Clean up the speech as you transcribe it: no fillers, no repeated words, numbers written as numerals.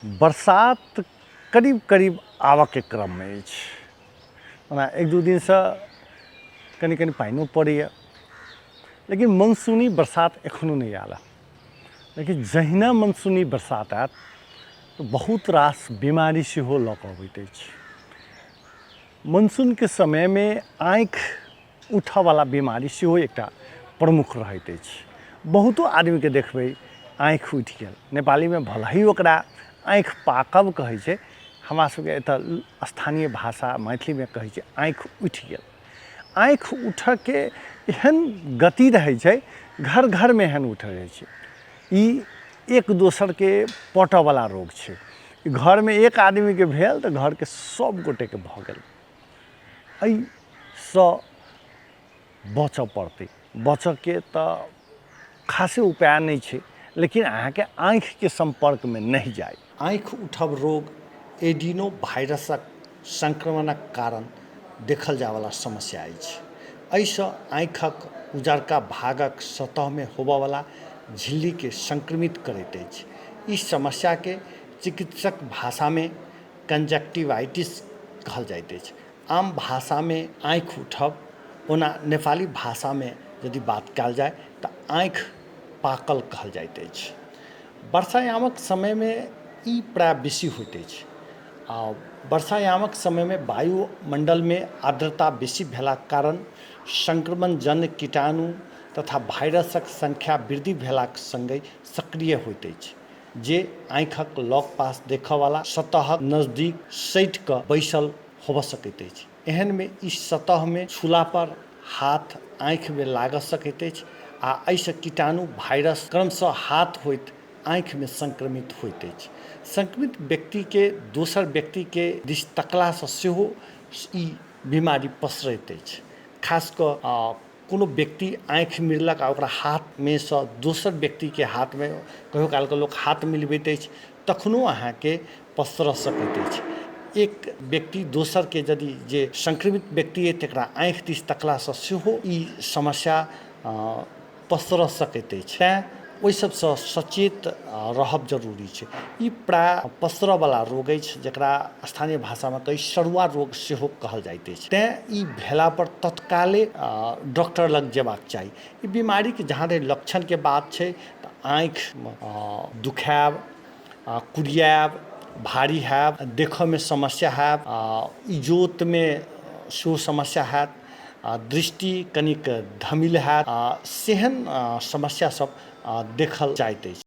बरसात करीब करीब आबऽके क्रममे अछि। ओना एक दू दिनसँ कनि कनि पानिओ पड़ैए, लेकिन मनसूनी बरसात एखनो नहि आयल हँ। लेकिन जहिना मनसूनी बरसात आयत तऽ बहुत रास बीमारी सेहो लऽ कऽ अबैत अछि। मनसूनके समयमे आँखि उठऽवला बीमारी सेहो एकटा प्रमुख रहैत अछि। बहुतो आदमीके देखबै आँखि उठि गेल, नेपालीमे भले ही ओकरा आँखि पाकब कहै छै, हमरा सबके एतऽ स्थानीय भाषा मैथिलीमे कहै छै आँखि उठि गेल। आँखि उठऽके एहन गति रहै छै, घर घरमे एहन उठै रहै छै। ई एक दोसरके पटऽवला रोग छै। घरमे एक आदमीके भेल तऽ घरके सब गोटेके भऽ गेल। एहिसँ बचऽ पड़तै। बचऽके तऽ खासे उपाय नहि छै, लेकिन अहाँके आँखिके सम्पर्कमे नहि जाइ। आँखि उठब रोग एडिनो वायरसक संक्रमणक कारण देखल जायवला समस्या अछि। एहिसँ आँखिक उजरका भागक सतहमे होबयवला झिल्लीकेँ संक्रमित करैत अछि। ई समस्याकेँ चिकित्सक भाषामे कंजक्टिवाइटिस कहल जाइत अछि। आम भाषामे आँखि उठब, ओना नेपाली भाषामे यदि बात कयल जाय तऽ आँखि पाकल कहल जाइत अछि। वर्षायामक समयमे ई प्रायः बेसी होइत अछि आ वर्षायामक समयमे वायुमण्डलमे आर्द्रता बेसी भेलाक कारण संक्रमणजन्य कीटाणु तथा वायरसक संख्या वृद्धि भेलाक सङ्गहि सक्रिय होइत अछि, जे आँखिक लगपास देखयवला सतहक नजदीक सटि कऽ बैसल होबय सकैत अछि। एहनमे ई सतहमे छूलापर हाथ आँखिमे लागि सकैत अछि आ एहिसँ कीटाणु वायरस क्रमशः हाथ होइत आँखिमे संक्रमित होइत अछि। संक्रमित व्यक्तिके दोसर व्यक्तिके दिस तकलासँ सेहो ई बीमारी पसरैत अछि। खास कऽ कोनो व्यक्ति आँखि मिरलक आ ओकरा हाथमे सँ दोसर व्यक्तिके हाथमे कहियो कालके लोक हाथ मिलबैत अछि, तखनो अहाँके पसरऽ सकैत अछि। एक व्यक्ति दोसरके यदि जे संक्रमित व्यक्ति अइ तकरा आँखि दिस तकलासँ सेहो ई समस्या पसरऽ सकैत अछि। तैँ ओहि सबसँ सचेत रहब जरूरी छै। ई प्रायः पसरऽवला रोग अछि, जकरा स्थानीय भाषामे कही सरुआ रोग सेहो कहल जाइत अछि। तैँ ई भेलापर तत्काले डॉक्टर लग जेबाक चाही। ई बीमारीके जहाँ धरि लक्षणके बात छै तऽ आँखि दुखायब, कुरियाएब, भारी होयब, देखऽमे समस्या होयब, इजोतमे सेहो समस्या होयत, दृष्टि कनिक धमिल होयत, सेहन समस्या सब देखल जाइत अछि।